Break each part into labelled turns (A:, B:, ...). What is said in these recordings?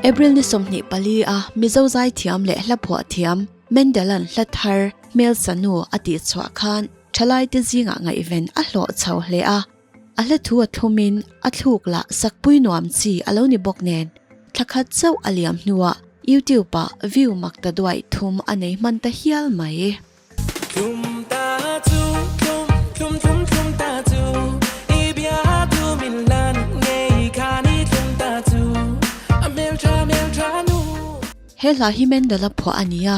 A: April ni 24 a Mizo zaithiam leh hla phuah thiam Mendela'n hla thar hmelsa nu a tih chhuah khan thalaite zingah ngaihven a hlawh chho hle a. A hla thu a thlumin a thluk lah sakpui nuam chi a lo ni bawk nen thla khat chauh a liam hnuah YouTube ah view mak ta duaih thum a nei hman ta hial mai.
B: Thlum ta chu thlum thlum thlum thlum ta chu i bia thu min lan ngei khan i thlum ta chu a hmeltha hmeltha nu.
A: He hla hi Mendel-a phuah a ni a,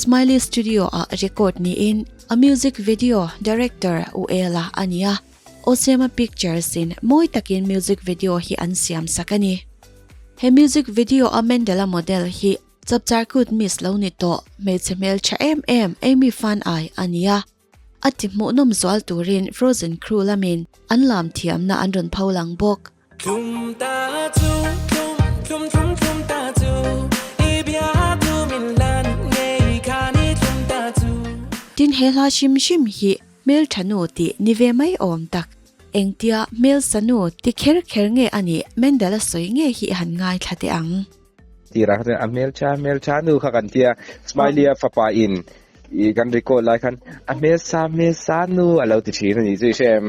A: Smiley Studio ah record niin a music video director U Ela a ni a. Osema Pictures in mawi takin music video hi an siam sak a ni. He music video a Mendela model hi Chapchar Kut Miss lo ni tawh hmeichhe hmel tha em em Amy Fan Ai a ni a. A ti hmuhnawm zual turin Frozen Crew lamin an lam thiamna an rawn pho lang bawk.
B: Thlum ta chu thlum thlum thlum thlum ta chu i bia thu min lan ngei khan i thlum ta chu.
A: Tin he hla hrim hrim hi Hmeltha nu tih ni ve mai awm tak. Engtia hmelsa nu ti kher kher nge a nih Mendel a sawi nge hi i han ngaithla teh ang.
C: Tirah kha chuan a hmeltha hmeltha nu kha kan tia Smiley-a fapa in i kan record lai khan a hmelsa hmelsa nu a lo ti thin a nih chu i hre em?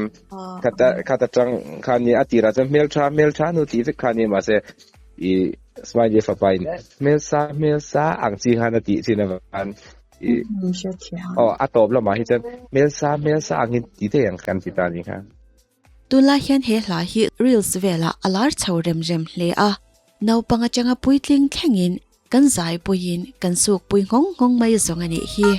C: Khata khata tang khan ni a tirah chuan hmeltha hmeltha nu tih vek kha a ni mahse i Smiley-a fapa in hmelsa hmelsa ang chi khan a tih thin avang I aw a tawp lamah hi chuan hmelsa hmelsa angin ti daih ang kan ti ta a ni kha.
A: Tunlai hian he hla hi reels velah a lar chho rem rem hle a, naupang atanga puitling thlengin kan zaipuiin kan sukpui nghawng nghawng mai zawng a nih hi.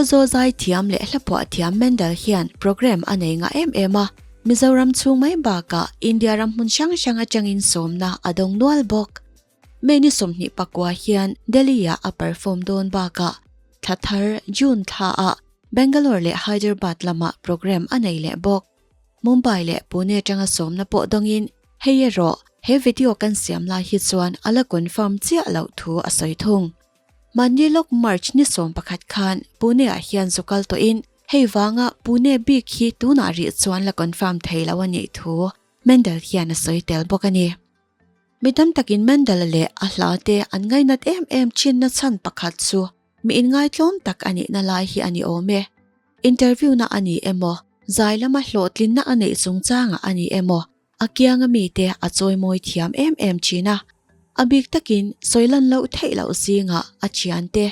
A: Khawzawl zai thiam leh hlaphuah thiam Mendel hian programme a nei ngah em em a, Mizoram chhung mai bakah India ram hmun hrang hrang atangin sawmna a dawng nual bawk. May ni 24 hian Delhi-ah a perform dawn bakah thla thar June thlaah Bangalore leh Hyderabad lamah programme a nei leh bawk. Mumbai leh Pune atanga sawmna pawh dawngin hei erawh he video kan siam lai hi chuan a la confirm chiah loh thu a sawi thung. Mahni lawk March ni 11 khan Pune-ah hian zu kal tawhin hei vanga Pune bik hi tunah rih chuan la confirm thei lo a nih thu Mendel hian a sawi tel bawk a ni. Mi tam takin Mendel-a leh a hla te an ngainat em em thinna chhan pakhat chu mi inngaitlawm tak a nihna lai hi a ni awm e. Interview-na a ni emaw, zai lama hlawhtlinna a neih chungchangah a ni emaw, a kianga mite a chawimawi thiam em em thin a. A bik takin sawi lan loh theih loh zingah a thiante,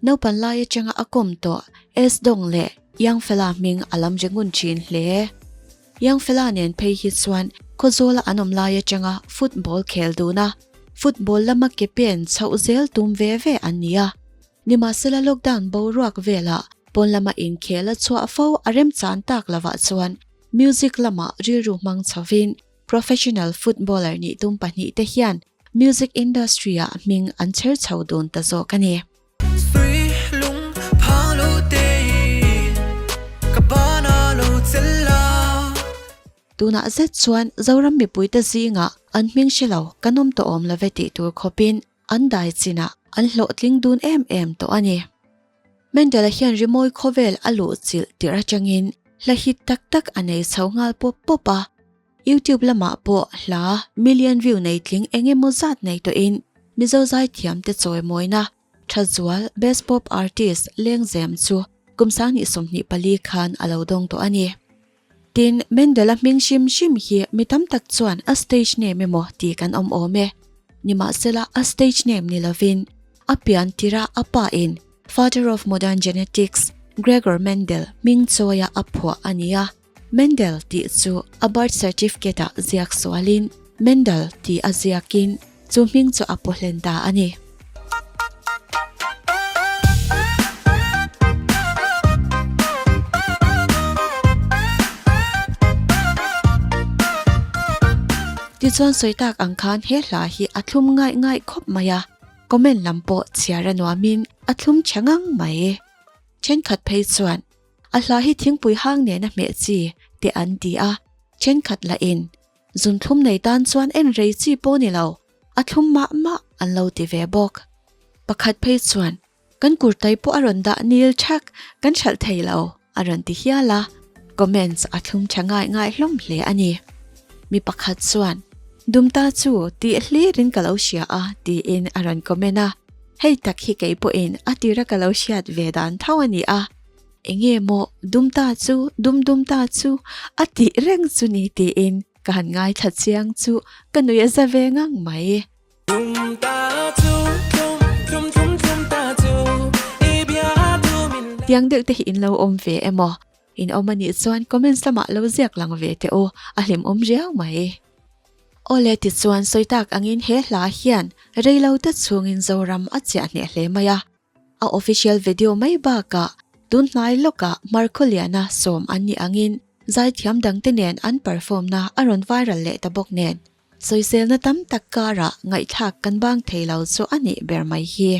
A: naupan lai atanga a kawm tawh S Dong leh Young Fella hming a lam ri ngun thin hle. Young Fella nen phei hi chuan Khawzawla an awm lai atanga football khel dun a, football lama ke pen chhoh zel tum ve ve an ni a. Nimahsela lockdown boruak velah pawn lama inkhel a chhuah fo a remchan tak lovah chuan music lamah rilru hmang chhovin professional footballer nih tum pahnihte hian music industry-ah hming an chher chho dun ta zawk a ni. Tunah zet chuan Zoram mipuite zingah an hming hre lo kan awm tawh awm love tih tur khawpin an dai chinah an hlawhtling dun em em tawh a ni. Mendel-a hian rimawi khawvel a luh chilh tirh atangin hla hit tak tak a nei chho nghal pawp pawp a. YouTube lamah pawh hla million view nei tling eng emaw zat nei tawhin Mizo zaithiamte chawimawina Thazual Best Pop Artist Lengzem chu kum 2024 khan a lo dawng tawh a ni. Tin, Mendel-a hming hrim hrim hi mi tam tak chuan a stage name emaw tih kan awm awm e. Nimahsela a stage name ni lovin a pian tirha a pa in Father of Modern Genetics Gregor Mendel hming chawia a phuah a ni a. Mendel tih chu a birth certificate ah ziak sualin Mendel tih a ziakin chu hming chu a pawhlen ta a ni. Tichuan sawi tak ang khan he hla hi a thlum ngaih ngaih khawp mai a, comment lam pawh chhiar a nuamin a thlum tha ngang mai. Thenkhat phei chuan A hla hi thingpui hang nena hmeh chi te an ti a, thenkhat lahin zunthlum nei tan chuan en rei chi pawh ni lo, a thlum mah mah an lo ti ve bawk. Pakhat phei chuan, Kan kurtai pawh a rawn dah nil thak, kan hralh thei lo, a rawn ti hial a, comments a thlum tha ngai ngai hlawm hle a ni. Mi pakhat chuan, Dumta chu tih hlirin ka lo hria a, tiin a rawn comment a, hei tak hi kei pawhin a tira ka lo hriat ve dan tho a ni a. Enge maw dum ta chu dum dum ta chu a tih reng chu ni tiin ka han ngaithla chiang chu ka nui a za ve ngang mai.
B: Dum ta chu tlum tlum tlum tlum ta chu i bia dum in la.
A: Tiang deuh te hi in lo awm ve emaw? In awm a nih chuan comments lamah lo ziak lang ve teh u, a hlimawm riau mai. Awle tichuan sawi tak angin he hla hian reilo te chhungin Zoram a chiah hneh hle mai a. A official video mai bakah tun hnai lawkah Markhawliana sawm an nih angin zaithiam dangte nen an perform na a rawn viral leh ta bawk nen sawiselna tam tak karah ngaihthlak kan bang thei lo chu a nih ber mai hi.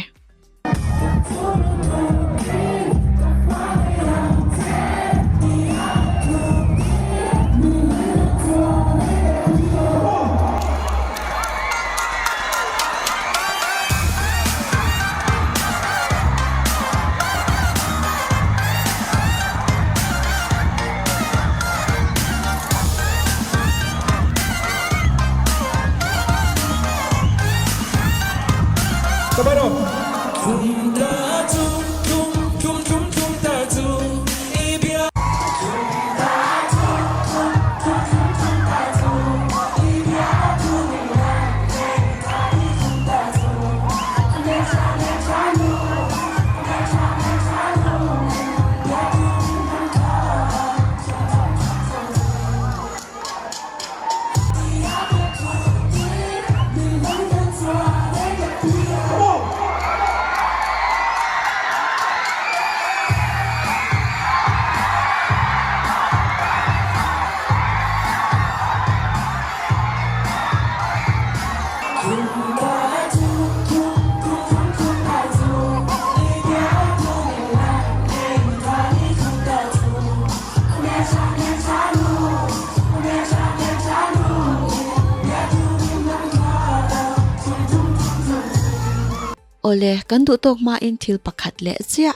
A: Awle, kan duh tawk hmain thil pakhat leh chiah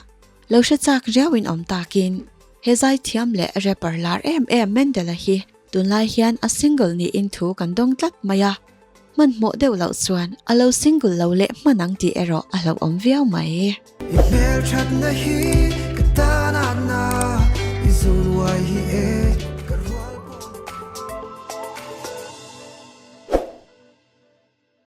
A: lo hre chak riauin awm takin he zaithiam leh rapper lar em em Mendel-a hi tunlai hian a single niin thu kan dawng tlat mai a. Hmanhmawh deuh loh chuan a lo single lo leh hman ang tih erawh a hlauhawm viau mai.
D: I hmelthatna hi ka tan a na, i zun uai hi e.